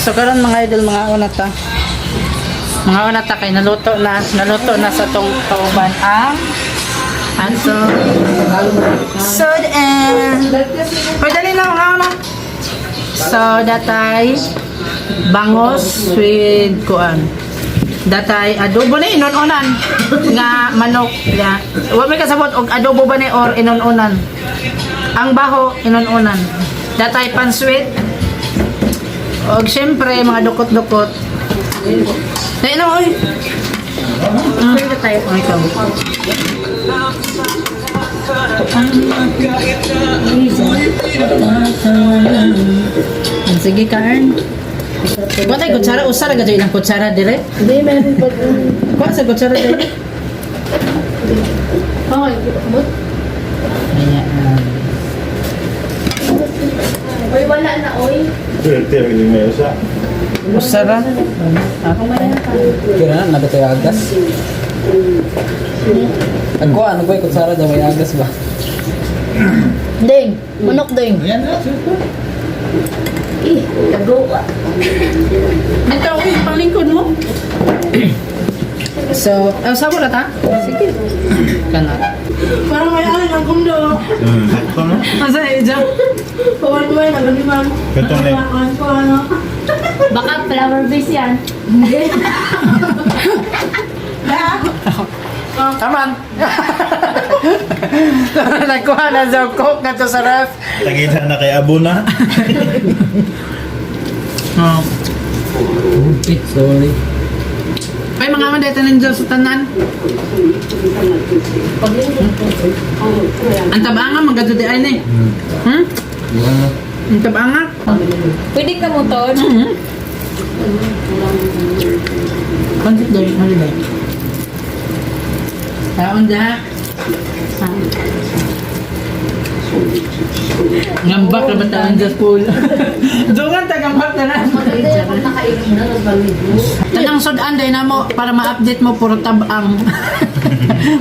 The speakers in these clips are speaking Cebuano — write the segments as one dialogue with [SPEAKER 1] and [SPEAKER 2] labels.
[SPEAKER 1] So karon, mga idol, mga una ta. Mga una ta kay naluto na sa tong kauban ang ato sod and Hoy, dali na, mga una. So datay bangos with kuan. Datay adobo ni inon-onan nga manok ya. Wa may kasabot og adobo ba ni or inon-onan. Ang baho, inon-onan. Datay pansweet. Og syempre mga dukot-dukot. Dai na, oy.
[SPEAKER 2] Pwede tayo.
[SPEAKER 1] Ay, ikaw. Sige, Karen. Wala kutsara, usa ra gadyo ilang kutsara dire.
[SPEAKER 2] Hindi, meron pa dun.
[SPEAKER 1] Kuha sa kutsara dire.
[SPEAKER 2] Okay, but
[SPEAKER 1] Ayan.
[SPEAKER 2] Oy, wala na, oy.
[SPEAKER 3] Swerte, magiging may usa.
[SPEAKER 1] Usa ra.
[SPEAKER 4] Kira na nabitay agas. Ako ano ko kutsara daw may agas ba?
[SPEAKER 2] Ding, manok ding. Eh, tago ah.
[SPEAKER 1] Dito, uy, panglingkod mo. So, sabo na ta? Sige. Kanat. Parang may alin ang kumdo.
[SPEAKER 3] Sakto no?
[SPEAKER 1] Asa eh, dyan? Pawan ko ay, nagaliman.
[SPEAKER 3] Katong na.
[SPEAKER 1] ko, ano?
[SPEAKER 2] Baka flower base yan.
[SPEAKER 1] Taman. Nagkuha na sa coke na to sa ref.
[SPEAKER 3] Tagita na kay Abo na.
[SPEAKER 1] Oh.
[SPEAKER 4] Eh, sorry.
[SPEAKER 1] Ay, mga man, dito nandiyan sa tanan. Ang tabanga, magkado di ay ni. Hmm? Ang tabanga.
[SPEAKER 2] Pwede ka mo to.
[SPEAKER 1] Pansit daw yun, ano ba? Taon da. Ngambak na ba taon sa school? Dungan ta gambak na na.
[SPEAKER 2] Maganda yung pag nakainom na, nagmaligo.
[SPEAKER 1] Tanang sudan day na mo para ma-update mo puro tabang.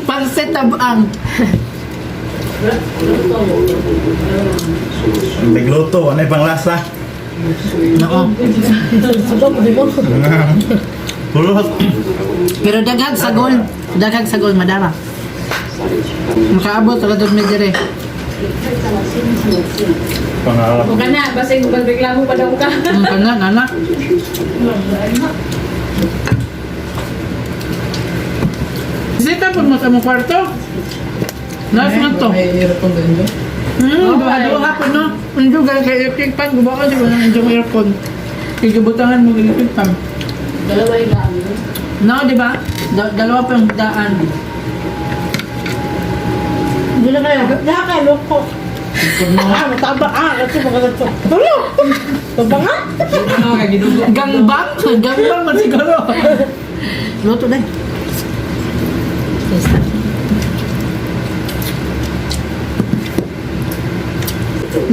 [SPEAKER 1] Pansit tabang.
[SPEAKER 3] Nagluto, ano yung panglasa?
[SPEAKER 1] Nako.
[SPEAKER 3] Pulot.
[SPEAKER 1] Pero daghag sa gol. Daghag sa gol madara. Makaabot ra dud mi dire.
[SPEAKER 3] Pangarap.
[SPEAKER 2] Huwag ka na, basta yung magreklamo pa daw ka.
[SPEAKER 1] Ang kana nana. Bisita po mo sa mong kwarto. Nice man to.
[SPEAKER 4] May aircon din doon.
[SPEAKER 1] Duha-duha po no. Ang dugal kay electric fan, gubaw ka di ba ng inyong aircon. Kigibutangan mo electric fan.
[SPEAKER 2] Dalawa yung daan.
[SPEAKER 1] No, di ba? Dalawa pa yung daan. Hindi na kaya. Nakakaloko. Ah, mataba. Ah, kasi mga ganito. Tulo! Taba nga?
[SPEAKER 4] Ano ka gidugo?
[SPEAKER 1] Gangbang? Gangbang man siguro. Luto na.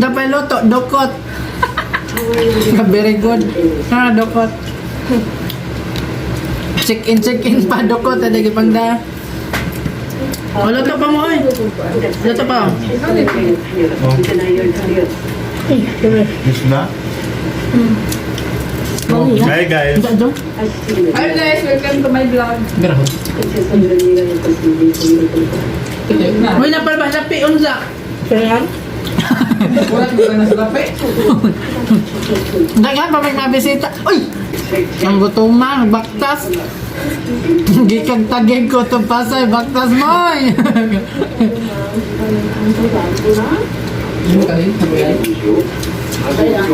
[SPEAKER 1] Dapat luto, dokot. Very good. Ah, dokot. Check in pa, dokot. Ada gipangda. Oh, luto pa mo, oy. Luto pa.
[SPEAKER 3] Oh. Miss na? Hi guys.
[SPEAKER 1] Ito, ito.
[SPEAKER 2] Hi guys, welcome to my vlog.
[SPEAKER 4] Grabe.
[SPEAKER 1] Uy, napalba, lapi, unsa.
[SPEAKER 4] Wala ko na sa lapi.
[SPEAKER 1] Daghan pa may mabisita. Uy! Ang gutuma, baktas. Gikag tagig ko to Pasay, baktas moy.
[SPEAKER 4] Ano ka rin? Ano yan?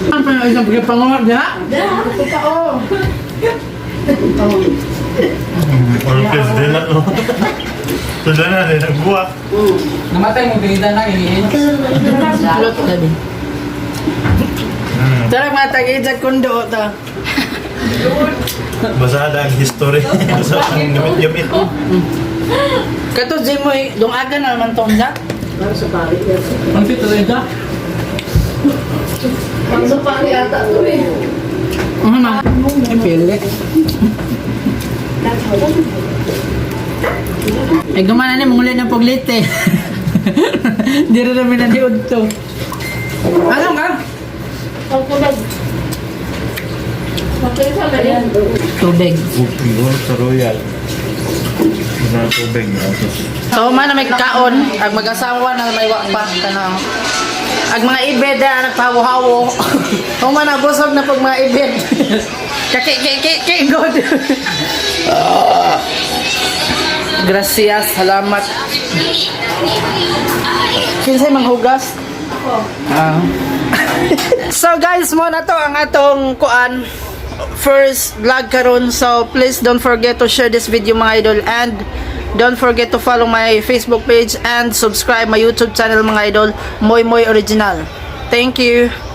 [SPEAKER 1] Ang pa isang pagkapanguha diha?
[SPEAKER 3] Or president na no? Sudah na rin, nagbuwak.
[SPEAKER 4] Namatay mo pinita na iniin.
[SPEAKER 1] Luto na din. Tara mga tag-ijag kundo ta.
[SPEAKER 3] Basada ang history. Basada ang gamit-gamit.
[SPEAKER 1] Kato Jimoy, dungagan na naman tong da.
[SPEAKER 4] Ang fit rin ka?
[SPEAKER 2] Pang safari ata to eh.
[SPEAKER 1] Ano na? Ay, pili. Ay, gumana ni mangulay ng paglite. Di rin namin naniod to. Ano ka?
[SPEAKER 2] Ang kulog.
[SPEAKER 1] Tubig.
[SPEAKER 3] Siguro sa Royal. Sa tubig.
[SPEAKER 1] So man na may kaon, ag mag-asawa na may wa pa kanang ag mga ibed na nagpahawo-hawo. Human na busog na pag mga ibed. Kaki ki ki ki good. Ah. Gracias, salamat. Kinsay manghugas? Ah. So guys, mo na to ang atong kuan first vlog karon. So please don't forget to share this video, mga idol, and don't forget to follow my Facebook page and subscribe my YouTube channel, mga idol, Moy Moy Original. Thank you.